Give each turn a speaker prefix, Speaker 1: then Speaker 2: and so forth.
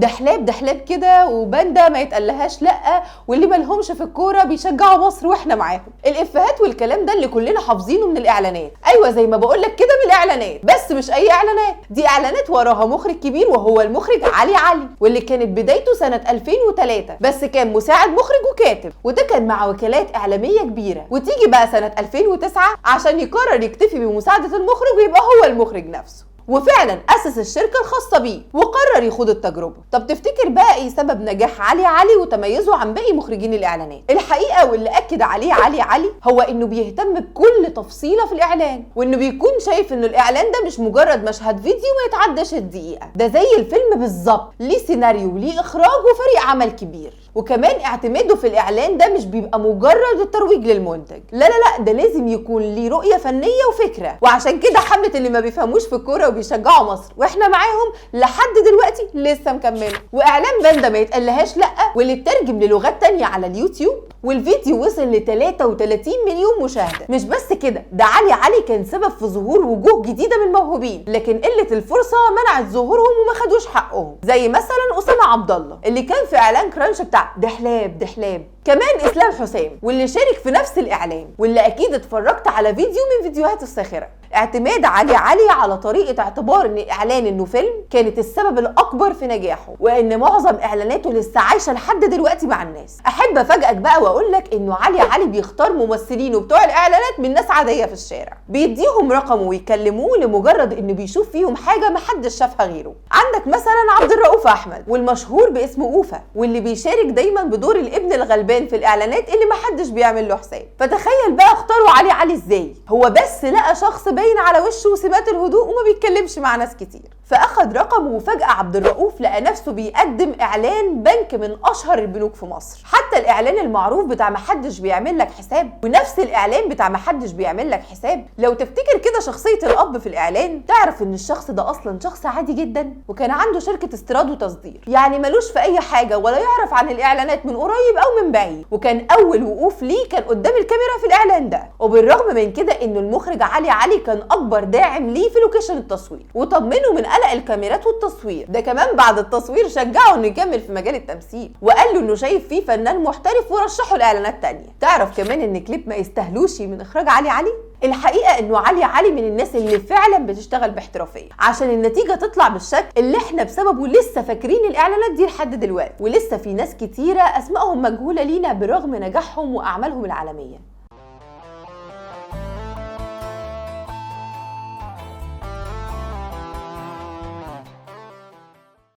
Speaker 1: دحلاب دحلاب كده، وباندا ما يتقلهاش لا، واللي مالهمش في الكورة بيشجعوا مصر واحنا معاهم. الافيهات والكلام ده اللي كلنا حافظينه من الاعلانات. ايوه زي ما بقول لك كده من الاعلانات، بس مش اي اعلانات، دي اعلانات وراها مخرج كبير وهو المخرج علي علي، واللي كانت بدايته سنة 2003، بس كان مساعد مخرج وكاتب، وده كان مع وكالات اعلامية كبيرة. وتيجي بقى سنة 2009 عشان يقرر يكتفي بمساعدة المخرج ويبقى هو المخرج نفسه، وفعلا اسس الشركة الخاصة بيه وقرر يخوض التجربة. طب تفتكر بقى ايه سبب نجاح علي علي وتميزه عن باقي مخرجين الاعلانات؟ الحقيقة واللي اكد عليه علي علي هو انه بيهتم بكل تفصيله في الاعلان، وانه بيكون شايف انه الاعلان ده مش مجرد مشهد فيديو ما يتعداش الدقيقة، ده زي الفيلم بالظبط، ليه سيناريو وليه اخراج وفريق عمل كبير. وكمان اعتماده في الاعلان ده مش بيبقى مجرد الترويج للمنتج، لا لا لا، ده لازم يكون ليه رؤية فنية وفكره. وعشان كده حمله اللي ما بيفهموش في الكورة وبيشجعوا مصر واحنا معاهم لحد دلوقتي لسه مكملة. واعلان باندا ما يتقلهاش لا، واللي اترجم للغات تانية على اليوتيوب، والفيديو وصل ل 33 مليون مشاهده. مش بس كده، ده علي علي كان سبب في ظهور وجوه جديدة من الموهوبين، لكن قلة الفرصة منعت ظهورهم وما خدوش حقهم، زي مثلا اسامة عبد الله اللي كان في اعلان كرانش بتاع دحلاب دحلاب، كمان اسلام حسام واللي شارك في نفس الاعلان، واللي اكيد اتفرجت على فيديو من فيديوهاته الساخره. اعتماد علي علي على طريقه اعتبار ان الاعلان انه فيلم كانت السبب الاكبر في نجاحه، وان معظم اعلاناته لسه عايشه لحد دلوقتي مع الناس. احب افاجئك بقى واقول لك انه علي علي بيختار ممثلينه بتوع الاعلانات من ناس عادية في الشارع، بيديهم رقمه ويكلموه لمجرد انه بيشوف فيهم حاجة محدش شافها غيره. عندك مثلا عبد الرؤوف احمد والمشهور باسم اوفا، واللي بيشارك دايما بدور الابن الغلبان في الاعلانات اللي محدش بيعمل له حساب. فتخيل بقى اختاروا علي علي ازاي؟ هو بس لقى شخص باين على وشه سمات الهدوء وما بيتكلمش مع ناس كتير، فاخد رقمه. وفجأة عبد الرؤوف لقى نفسه بيقدم اعلان بنك من اشهر البنوك في مصر، حتى الاعلان المعروف بتاع محدش بيعمل لك حساب، ونفس الاعلان بتاع محدش بيعمل لك حساب. لو تفتكر كده شخصية الاب في الاعلان تعرف ان الشخص ده اصلا شخص عادي جدا، وكان عنده شركة استيراد وتصدير، يعني ملوش في اي حاجة ولا يعرف عن الاعلانات من قريب او من بعيد، وكان اول وقوف ليه كان قدام الكاميرا في الاعلان ده. وبالرغم من كده انه المخرج علي علي كان اكبر داعم ليه في location التصوير، وطمنه من قلق الكاميرات والتصوير. ده كمان بعد التصوير شجعه انه يكمل في مجال التمثيل، وقال له انه شايف فيه فنان محترف ورشحه لاعلانات تانية. تعرف كمان ان كليب ما يستاهلوش من اخراج علي علي؟ الحقيقة انه علي علي من الناس اللي فعلا بتشتغل باحترافيه عشان النتيجة تطلع بالشكل اللي احنا بسببه لسه فاكرين الاعلانات دي لحد دلوقتي، ولسه في ناس كتيرة اسمائهم مجهولة لينا برغم نجاحهم واعمالهم العالمية.